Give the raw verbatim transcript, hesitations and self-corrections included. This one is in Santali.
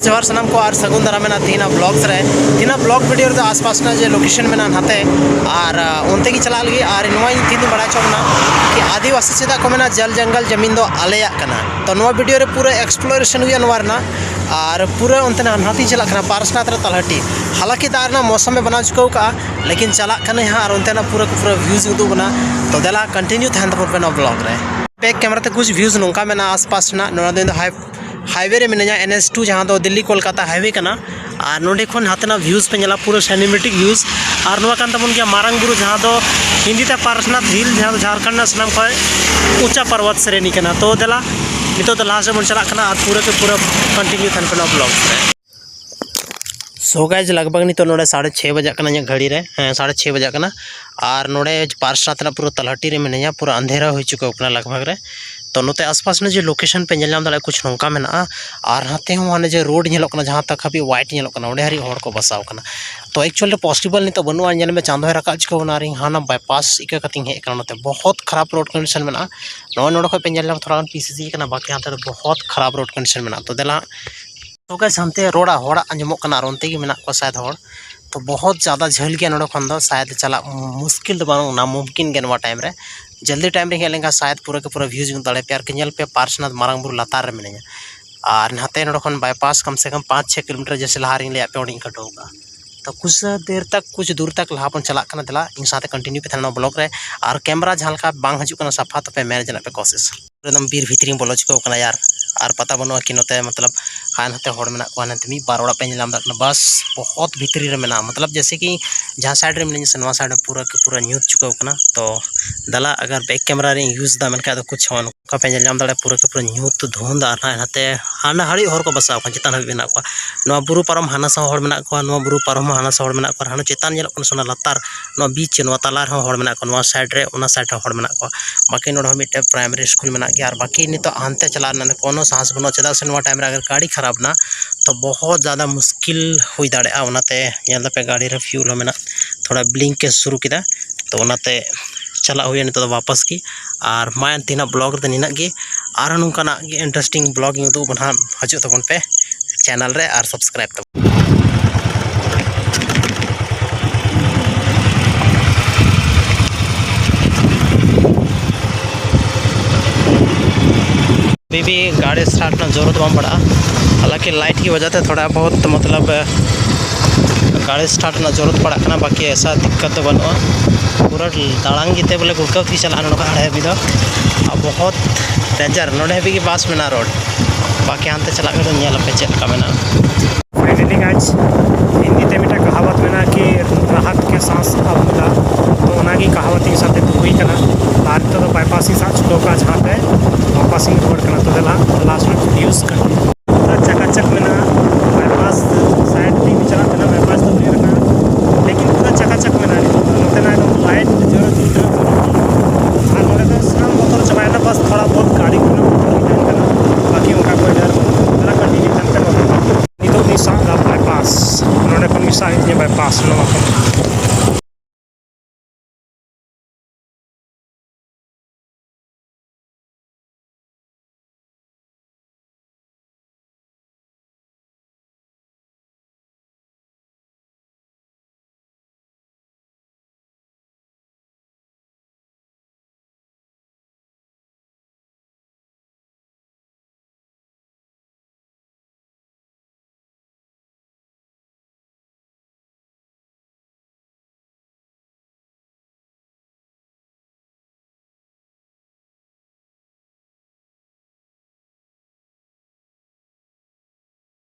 ᱡᱚᱦᱟᱨ ᱥᱟᱱᱟᱢ ᱠᱚ ᱟᱨ ᱥᱟᱹᱜᱩᱱ ᱫᱟᱨᱟᱢ ᱢᱮᱱᱟᱜᱼᱟ ᱛᱤᱦᱤᱧᱟᱜ ᱵᱞᱚᱜ ᱨᱮ᱾ ᱛᱤᱦᱤᱧᱟᱜ ᱵᱞᱚᱜ ᱵᱷᱤᱰᱤᱭᱳ ᱨᱮᱫᱚ ᱟᱥᱯᱟᱥ ᱨᱮᱱᱟᱜ ᱡᱮ ᱞᱳᱠᱮᱥᱚᱱ ᱢᱮᱱᱟᱜᱼᱟ ᱱᱟᱛᱮ, ᱟᱨ ᱚᱱᱛᱮ ᱜᱮ ᱪᱟᱞᱟᱜ ᱞᱟᱹᱜᱤᱫ᱾ ᱟᱨ ᱱᱚᱣᱟ ᱤᱧ ᱛᱤᱦᱤᱧ ᱵᱟᱲᱟᱭ ᱦᱚᱪᱚ ᱵᱚᱱᱟ ᱠᱤ ᱟᱹᱫᱤᱵᱟᱹᱥᱤ ᱪᱮᱫᱟᱜ ᱠᱚ ᱢᱮᱱᱟ ᱡᱚᱞ ᱡᱚᱝᱜᱚᱞ ᱡᱟᱢᱤᱱ ᱫᱚ ᱟᱞᱮᱭᱟᱜ ᱠᱟᱱᱟ᱾ ᱛᱚ ᱱᱚᱣᱟ ᱵᱷᱤᱰᱤᱭᱳ ᱨᱮ ᱯᱩᱨᱟᱹ ᱮᱠᱥᱯᱞᱳᱨᱮᱥᱚᱱ ᱦᱩᱭᱩᱜᱼᱟ ᱱᱚᱣᱟ ᱨᱮᱱᱟᱜ᱾ ᱟᱨ ᱯᱩᱨᱟᱹ ᱚᱱᱛᱮ ᱱᱟᱛᱮᱧ ᱪᱟᱞᱟᱜ ᱠᱟᱱᱟ ᱯᱟᱨᱥᱱᱟᱛᱷ ᱨᱮ ᱛᱟᱞᱦᱟᱴᱤ᱾ ᱦᱟᱞᱟᱠᱤ ᱫᱟᱜ ᱨᱮᱱᱟᱜ ᱢᱳᱥᱚᱢ ᱮ ᱵᱮᱱᱟᱣ ᱪᱩᱠᱟᱹᱣ ᱠᱟᱜᱼᱟ, ᱞᱮᱠᱤᱱ ᱪᱟᱞᱟᱜ ᱠᱟᱹᱱᱟᱹᱧ ᱦᱟᱸᱜ ᱟᱨ ᱚᱱᱛᱮᱱᱟᱜ ᱯᱩᱨᱟᱹ ᱯᱩᱨᱟᱹ ᱵᱷᱤᱭᱩᱡᱽ ᱩᱫᱩᱜ ᱵᱚᱱᱟ᱾ ᱛᱚ ᱫᱮᱞᱟ ᱠᱚᱱᱴᱤᱱᱤᱭᱩ ᱛᱟᱦᱮᱱ ᱛᱟᱵᱚᱱ ᱯᱮ ᱱᱚᱣᱟ ᱵᱞᱚᱜ ᱨᱮ᱾ ᱵᱮᱠ ᱠᱮᱢᱮᱨᱟ ᱛᱮ ᱠᱩᱪ ᱵᱷᱤᱭᱩᱡᱽ ᱱᱚᱝᱠᱟ ᱢᱮᱱᱟᱜᱼᱟ ᱟᱥᱯᱟᱥ ᱨᱮᱱᱟᱜ᱾ ᱱᱚᱣᱟ ᱫᱚ ᱤᱧ ᱫᱚ ᱦᱟᱭ ᱦᱟᱭᱣᱮ ᱨᱮ ᱢᱤᱱᱟᱹᱧᱟ, ᱮᱱ ᱮᱪ ᱴᱩ, ᱡᱟᱦᱟᱸ ᱫᱚ ᱫᱤᱞᱞᱤ ᱠᱳᱞᱠᱟᱛᱟ ᱦᱟᱭᱣᱮ ᱠᱟᱱᱟ᱾ ᱟᱨ ᱱᱚᱸᱰᱮ ᱠᱷᱚᱱ ᱦᱟᱛᱮᱱᱟᱜ ᱵᱷᱤᱭᱩᱡᱽ ᱯᱮ ᱧᱮᱞᱟ, ᱯᱩᱨᱟᱹ ᱥᱤᱱᱮᱢᱮᱴᱤᱠ ᱵᱷᱤᱭᱩᱡᱽ᱾ ᱟᱨ ᱱᱚᱣᱟ ᱠᱟᱱ ᱛᱟᱵᱚᱱ ᱜᱮᱭᱟ ᱢᱟᱨᱟᱝ ᱵᱩᱨᱩ, ᱡᱟᱦᱟᱸ ᱫᱚ ᱦᱤᱱᱫᱤ ᱛᱮ ᱯᱟᱨᱥᱱᱟᱛᱷ ᱦᱤᱞ, ᱡᱟᱦᱟᱸ ᱫᱚ ᱡᱷᱟᱲᱠᱷᱚᱸᱰ ᱨᱮᱱᱟᱜ ᱥᱟᱱᱟᱢ ᱠᱷᱚᱱ ᱩᱪᱟ ᱯᱚᱨᱵᱚᱛ ᱥᱨᱮᱱᱤ ᱠᱟᱱᱟ᱾ ᱛᱚ ᱫᱮᱞᱟ, ᱱᱤᱛᱚᱜ ᱫᱚ ᱞᱟᱦᱟ ᱥᱮᱫ ᱵᱚᱱ ᱪᱟᱞᱟᱜ ᱠᱟᱱᱟ ᱟᱨ ᱯᱩᱨᱟᱹ ᱠᱮ ᱯᱩᱨᱟᱹ ᱠᱚᱱᱴᱤᱱᱤᱭᱩ ᱛᱟᱦᱮᱱ ᱠᱟᱱᱟ ᱵᱞᱚᱜ ᱨᱮ᱾ ᱥᱳ ᱜᱟᱭᱡ, ᱞᱟᱜᱽ ᱵᱷᱟᱜᱽ ᱱᱤᱛᱚᱜ ᱱᱚᱰᱮ ᱥᱟᱲᱮ ᱪᱷᱚᱭ ᱵᱟᱡᱟᱜ ᱠᱟᱱᱟ ᱤᱧᱟᱹᱜ ᱜᱷᱟᱹᱲᱤ ᱨᱮ, ᱦᱮᱸ, ᱥᱟᱲᱮ ᱪᱷᱚᱭ ᱵᱟᱡᱟᱜ ᱠᱟᱱᱟ᱾ ᱟᱨ ᱱᱚᱰᱮ ᱯᱟᱨᱥᱱᱟᱛᱷ ᱨᱮᱱᱟᱜ ᱯᱩᱨᱟᱹ ᱛᱟᱞᱦᱟᱴᱤ ᱨᱮ ᱢᱤᱱᱟᱹᱧᱟ, ᱯᱩᱨᱟᱹ ᱟᱱᱫᱷᱮᱨᱟ ᱦᱩᱭ ᱪᱩᱠᱟᱹᱣ ᱠᱟᱱᱟ ᱞᱟᱜᱽ ᱵᱷᱟᱜᱽ ᱨᱮ᱾ ᱛᱚ ᱱᱚᱛᱮ ᱟᱥᱯᱟᱥ ᱨᱮ ᱡᱮ ᱞᱳᱠᱮᱥᱚᱱ ᱯᱮ ᱧᱮᱞ ᱧᱟᱢ ᱫᱟᱲᱮᱭᱟᱜᱼᱟ, ᱠᱩᱪ ᱱᱚᱝᱠᱟ ᱢᱮᱱᱟᱜᱼᱟ᱾ ᱟᱨ ᱱᱟᱛᱮ ᱦᱚᱸ ᱦᱟᱱᱮ ᱡᱮ ᱨᱳᱰ ᱧᱮᱞᱚᱜ ᱠᱟᱱᱟ, ᱡᱟᱦᱟᱸ ᱛᱟᱠ ᱦᱟᱹᱵᱤᱡ ᱦᱳᱣᱟᱭᱤᱴ ᱧᱮᱞᱚᱜ ᱠᱟᱱᱟ, ᱚᱸᱰᱮ ᱦᱟᱹᱨᱤᱡ ᱦᱚᱲ ᱠᱚ ᱵᱟᱥᱟᱣ ᱠᱟᱱᱟ᱾ ᱛᱚ ᱮᱠᱪᱩᱭᱮᱞ ᱨᱮ ᱯᱚᱥᱤᱵᱚᱞ ᱱᱤᱛᱚᱜ ᱵᱟᱹᱱᱩᱜᱼᱟ, ᱧᱮᱞ ᱢᱮ ᱪᱟᱸᱫᱚᱭ ᱨᱟᱠᱟᱵ ᱪᱩᱠᱟᱹᱣ ᱠᱟᱱᱟ ᱟᱨ ᱤᱧ ᱦᱟᱱᱟ ᱵᱟᱭᱯᱟᱥ ᱤᱠᱟᱹ ᱠᱟᱛᱮᱧ ᱦᱮᱡ ᱟᱠᱟᱱᱟ ᱱᱚᱛᱮ᱾ ᱵᱚᱦᱚᱛ ᱠᱷᱟᱨᱟᱯ ᱨᱳᱰ ᱠᱚᱱᱰᱤᱥᱚᱱ ᱢᱮᱱᱟᱜᱼᱟ᱾ ᱱᱚᱜᱼᱚᱭ ᱱᱚᱰᱮ ᱠᱷᱚᱡ ᱯᱮ ᱧᱮᱞ ᱧᱟᱢ ᱛᱷᱚᱲᱟ ᱜᱟᱱ ᱯᱤ ᱥᱤ ᱥᱤ ᱠᱟᱱᱟ, ᱵᱟᱠᱤ ᱦᱟᱱᱛᱮ ᱫᱚ ᱵᱚᱦᱚᱛ ᱠᱷᱟᱨᱟᱯ ᱨᱳᱰ ᱠᱚᱱᱰᱤᱥᱚᱱ ᱢᱮᱱᱟᱜᱼᱟ᱾ ᱛᱚ ᱫᱮᱞᱟ ᱦᱟᱸᱜ, ᱛᱚ ᱜᱟᱭᱥ, ᱦᱟᱱᱛᱮ ᱨᱚᱲᱟ ᱦᱚᱲᱟᱜ ᱟᱸᱡᱚᱢᱚᱜ ᱠᱟᱱᱟ ᱟᱨ ᱚᱱᱛᱮ ᱜᱮ ᱢᱮᱱᱟᱜ ᱠᱚᱣᱟ ᱥᱟᱭᱮᱫ ᱦᱚᱲ᱾ ᱛᱚ ᱵᱚᱦᱚᱛ ᱡᱟᱫᱟ ᱡᱷᱟᱹᱞ ᱜᱮᱭᱟ ᱱᱚᱰᱮ ᱠᱷᱚᱱ ᱫᱚ, ᱥᱟᱭᱮᱫ ᱪᱟᱞᱟᱜ ᱢᱩᱥᱠᱤᱞ ᱫᱚ ᱵᱟᱝ, ᱱᱟᱢᱩᱢᱠᱤᱱ ᱜᱮ ᱱᱚᱣᱟ ᱴᱟᱭᱤᱢ ᱨᱮ᱾ ᱡᱚᱞᱫᱤ ᱴᱟᱭᱤᱢ ᱨᱮ ᱦᱮᱡ ᱞᱮᱱᱠᱷᱟᱱ ᱥᱟᱭᱮᱫ ᱯᱩᱨᱟᱹ ᱠᱮ ᱯᱩᱨᱟᱹ ᱵᱷᱤᱭᱩᱡᱽ ᱵᱚᱱ ᱫᱟᱲᱮ ᱯᱮᱭᱟ᱾ ᱟᱨ ᱠᱤ ᱧᱮᱞ ᱯᱮ ᱯᱟᱨᱥᱱᱟᱛᱷ ᱢᱟᱨᱟᱝ ᱵᱩᱨᱩ ᱞᱟᱛᱟᱨ ᱨᱮ ᱢᱤᱱᱟᱹᱧᱟ᱾ ᱟᱨ ᱱᱟᱛᱮ ᱱᱚᱰᱮ ᱠᱷᱚᱱ ᱵᱟᱭᱯᱟᱥ ᱠᱚᱢ ᱥᱮ ᱠᱚᱢ ᱯᱟᱸᱪ ᱪᱷᱚᱭ ᱠᱤᱞᱳᱢᱤᱴᱟᱨ ᱡᱮᱥᱮ ᱞᱟᱦᱟ ᱨᱮᱧ ᱞᱟᱹᱭᱟᱫ ᱯᱮᱭᱟ, ᱚᱸᱰᱮᱧ ᱠᱟᱴᱟᱣ ᱠᱟᱜᱼᱟ᱾ ᱛᱚ ᱠᱩᱪ ᱫᱮᱨ ᱛᱟᱠ, ᱠᱩᱪ ᱫᱩᱨ ᱛᱟᱠ ᱞᱟᱦᱟ ᱵᱚᱱ ᱪᱟᱞᱟᱜ ᱠᱟᱱᱟ᱾ ᱫᱮᱞᱟ ᱤᱧ ᱥᱟᱶᱛᱮ ᱠᱚᱱᱴᱤᱱᱤᱭᱩ ᱯᱮ ᱛᱟᱦᱮᱱᱟ ᱱᱚᱣᱟ ᱵᱞᱚᱜ ᱨᱮ᱾ ᱟᱨ ᱠᱮᱢᱮᱨᱟ ᱡᱟᱦᱟᱸ ᱞᱮᱠᱟ ᱵᱟᱝ ᱦᱤᱡᱩᱜ ᱠᱟᱱᱟ ᱥᱟᱯᱷᱟ, ᱛᱚᱯᱮ ᱢᱮᱱ ᱨᱮᱱᱟᱜ ᱯᱮ ᱠᱳᱥᱤᱥ᱾ ᱮᱠᱫᱚᱢ ᱵᱤᱨ ᱵᱷᱤᱛᱨᱤᱧ ᱵᱚᱞᱚ ᱪᱩᱠᱟᱹᱣ ᱠᱟᱱᱟ ᱭᱟᱨ᱾ ᱟᱨ ᱯᱟᱛᱟ ᱵᱟᱹᱱᱩᱜᱼᱟ ᱠᱤ ᱱᱚᱛᱮ, ᱢᱚᱛᱞᱚᱵ, ᱦᱟᱱ ᱦᱟᱱᱛᱮ ᱦᱚᱲ ᱢᱮᱱᱟᱜ ᱠᱚᱣᱟ, ᱦᱟᱱᱛᱮ ᱢᱤᱫ ᱵᱟᱨ ᱚᱲᱟᱜ ᱯᱮ ᱧᱮᱞ ᱧᱟᱢ ᱫᱟᱲᱮᱭᱟᱜ ᱠᱟᱱᱟ, ᱵᱟᱥ ᱵᱚᱦᱚᱛ ᱵᱷᱤᱛᱨᱤ ᱨᱮ ᱢᱮᱱᱟᱜᱼᱟ᱾ ᱢᱚᱛᱞᱚᱵ ᱡᱮᱥᱮ ᱠᱤ ᱡᱟᱦᱟᱸ ᱥᱟᱭᱤᱰ ᱨᱮ ᱢᱤᱱᱟᱹᱧᱟ ᱥᱮ ᱱᱚᱣᱟ ᱥᱟᱭᱤᱰ ᱨᱮ ᱯᱩᱨᱟᱹ ᱠᱮ ᱯᱩᱨᱟᱹ ᱧᱩᱛ ᱪᱩᱠᱟᱹᱣ ᱠᱟᱱᱟ᱾ ᱛᱚ ᱫᱮᱞᱟ, ᱟᱜᱟᱨ ᱵᱮᱠ ᱠᱮᱢᱮᱨᱟ ᱨᱮᱧ ᱤᱭᱩᱡᱽ ᱮᱫᱟ ᱢᱮᱱᱠᱷᱟᱱ ᱫᱚ ᱠᱩᱪ ᱦᱚᱸ ᱱᱚᱝᱠᱟ ᱯᱮ ᱧᱮᱞ ᱧᱟᱢ ᱫᱟᱲᱮᱭᱟᱜᱼᱟ, ᱯᱩᱨᱟᱹ ᱠᱮ ᱯᱩᱨᱟᱹ ᱧᱩᱛ ᱫᱷᱩᱸᱫᱷ ᱟᱨ ᱦᱟᱱᱟ ᱦᱟᱹᱨᱤᱡ ᱦᱚᱲ ᱠᱚ ᱵᱟᱥᱟᱣ ᱠᱟᱱᱟ, ᱪᱮᱛᱟᱱ ᱦᱟᱹᱵᱤᱡ ᱢᱮᱱᱟᱜ ᱠᱚᱣᱟ᱾ ᱱᱚᱣᱟ ᱵᱩᱨᱩ ᱯᱟᱨᱚᱢ ᱦᱟᱱᱟ ᱥᱟᱶ ᱦᱚᱲ ᱢᱮᱱᱟᱜ ᱠᱚᱣᱟ, ᱱᱚᱣᱟ ᱵᱩᱨᱩ ᱯᱟᱨᱚᱢ ᱦᱚᱸ ᱦᱟᱱᱟ ᱥᱟᱶ ᱦᱚᱲ ᱢᱮᱱᱟᱜ ᱠᱚᱣᱟ, ᱟᱨ ᱦᱟᱱᱟ ᱪᱮᱛᱟᱱ ᱧᱮᱞᱚᱜ ᱠᱟᱱᱟ ᱥᱮ ᱚᱱᱟ ᱞᱟᱛᱟᱨ, ᱱᱚᱣᱟ ᱵᱤᱪ, ᱱᱚᱣᱟ ᱛᱟᱞᱟ ᱨᱮᱦᱚᱸ ᱦᱚᱲ ᱢᱮᱱᱟᱜ ᱠᱚᱣᱟ, ᱱᱚᱣᱟ ᱥᱟᱭᱤᱰ ᱨᱮ, ᱚᱱᱟ ᱥᱟᱭᱤᱰ ᱨᱮᱦᱚᱸ ᱦᱚᱲ ᱢᱮᱱᱟᱜ ᱠᱚᱣᱟ᱾ ᱵᱟᱹᱠᱤ ᱱᱚᱰᱮ ᱦᱚᱸ ᱢᱤᱫᱴᱮᱱ ᱯᱨᱟᱭᱢᱟᱨᱤ ᱥᱠᱩᱞ ᱢᱮᱱᱟᱜ ᱜᱮᱭᱟ᱾ ᱟᱨ ᱵᱟᱹᱠᱤ ᱱᱤᱛᱚᱜ ᱦᱟᱱᱛᱮ ᱪᱟᱞᱟᱜ ᱨᱮᱱᱟᱜ ᱠᱳᱱᱳ ᱥᱟᱦᱟᱥ ᱵᱟᱹᱱᱩᱜᱼᱟ, ᱪᱮᱫᱟᱜ ᱥᱮ ᱱᱚᱣᱟ ᱴᱟᱭᱤᱢ ᱨᱮ ᱟᱜᱟᱨ ᱜᱟᱹᱰᱤ ᱠᱷᱟᱨᱟᱯ ᱮᱱᱟ ᱛᱚ ᱵᱚᱦᱚᱛ ᱡᱟᱫᱟ ᱢᱩᱥᱠᱤᱞ ᱦᱩᱭ ᱫᱟᱲᱮᱭᱟᱜᱼᱟ᱾ ᱚᱱᱟᱛᱮ ᱧᱮᱞ ᱫᱟᱯᱮ ᱜᱟᱹᱰᱤ ᱨᱮ ᱯᱷᱤᱭᱩᱞ ᱦᱚᱸ ᱢᱮᱱᱟᱜ, ᱛᱷᱚᱲᱟ ᱵᱞᱤᱝᱠ ᱮ ᱥᱩᱨᱩ ᱠᱮᱫᱟ᱾ ᱛᱚ ᱚᱱᱟᱛᱮ ᱪᱟᱞᱟᱜ ᱦᱩᱭᱩᱜᱼᱟ ᱱᱤᱛᱚᱜ ᱫᱚ ᱣᱟᱯᱟᱥ ᱜᱮ᱾ ᱟᱨ ᱢᱟ ᱛᱮᱦᱮᱧᱟᱜ ᱵᱞᱚᱜ ᱨᱮᱫᱚ ᱱᱤᱱᱟᱹᱜ ᱜᱮ, ᱟᱨᱦᱚᱸ ᱱᱚᱝᱠᱟᱱᱟᱜ ᱜᱮ ᱤᱱᱴᱟᱨᱮᱥᱴᱤᱝ ᱵᱞᱚᱜ ᱤᱧ ᱩᱫᱩᱜ ᱟᱵᱚᱱᱟ ᱦᱟᱸᱜ, ᱦᱤᱡᱩᱜ ᱛᱟᱵᱚᱱ ᱯᱮ᱾ channel ᱨᱮ ᱟᱨ subscribe ᱛᱟᱵᱚᱱ᱾ ᱵᱤᱵᱤ ᱜᱟᱹᱰᱤ start ᱨᱮᱱᱟᱜ ᱡᱚᱨᱩᱨᱟᱛ ᱵᱟᱝ ᱯᱟᱲᱟᱜᱼᱟ, ᱦᱟᱞᱟᱸᱠᱤ light ᱠᱤ ᱣᱟᱡᱟ ᱛᱮ ᱛᱷᱚᱲᱟ ᱵᱚᱦᱩᱛ ᱢᱚᱛᱞᱚᱵ ᱜᱟᱹᱰᱤ start ᱨᱮᱱᱟᱜ ᱡᱚᱨᱩᱨᱟᱛ ᱯᱟᱲᱟᱜ ᱠᱟᱱᱟ, ᱵᱟᱠᱤ ᱮᱥᱟ ᱫᱤᱠᱠᱟᱛ ᱫᱚ ᱵᱟᱹᱱᱩᱜᱼᱟ᱾ ᱯᱩᱨᱟᱹ ᱫᱟᱲᱟᱝ ᱜᱮᱛᱮ ᱵᱚᱞᱮ ᱜᱩᱲᱠᱟᱹᱣ ᱛᱮᱜᱮ ᱪᱟᱞᱟᱜᱼᱟ ᱱᱚᱰᱮ ᱠᱷᱚᱱ ᱦᱟᱸᱰᱮ ᱦᱟᱹᱵᱤᱡ ᱫᱚ᱾ ᱟᱨ ᱵᱚᱦᱩᱛ danger, ᱱᱚᱰᱮ ᱦᱟᱹᱵᱤᱡ ᱜᱮ ᱵᱟᱥ ᱢᱮᱱᱟᱜᱼᱟ road, ᱵᱟᱠᱤ ᱦᱟᱱᱛᱮ ᱪᱟᱞᱟᱜ ᱠᱷᱟᱱ ᱫᱚ ᱧᱮᱞ ᱟᱯᱮ ᱪᱮᱫ ᱞᱮᱠᱟ ᱢᱮᱱᱟᱜᱼᱟ᱾ Finally guys, ᱦᱤᱱᱫᱤ ᱛᱮ ᱢᱤᱫᱴᱟᱝ ᱠᱟᱦᱟᱣᱟᱛ ᱢᱮᱱᱟᱜᱼᱟ ᱠᱤ ᱨᱟᱦᱟᱛ ᱠᱮ ᱥᱟᱸᱥ ᱟᱞᱵᱤᱫᱟ, ᱛᱚ ᱚᱱᱟᱜᱮ ᱠᱟᱦᱟᱣᱟᱛ ᱤᱧ ᱥᱟᱛᱮ ᱫᱚ ᱦᱩᱭ ᱠᱟᱱᱟ᱾ ᱟᱨ ᱱᱤᱛᱚᱜ ᱫᱚ ᱵᱟᱭᱯᱟᱥ ᱤᱧ ᱥᱟᱵ ᱪᱷᱩᱴᱟᱹᱣ ᱠᱟᱜᱼᱟ, ᱡᱟᱦᱟᱸᱛᱮ ᱵᱟᱭᱯᱟᱥ ᱤᱧ ᱨᱩᱣᱟᱹᱲ ᱠᱟᱱᱟ᱾ ᱛᱚ ᱫᱮᱞᱟ last ᱨᱮ views ᱠᱟᱹᱴᱤᱡ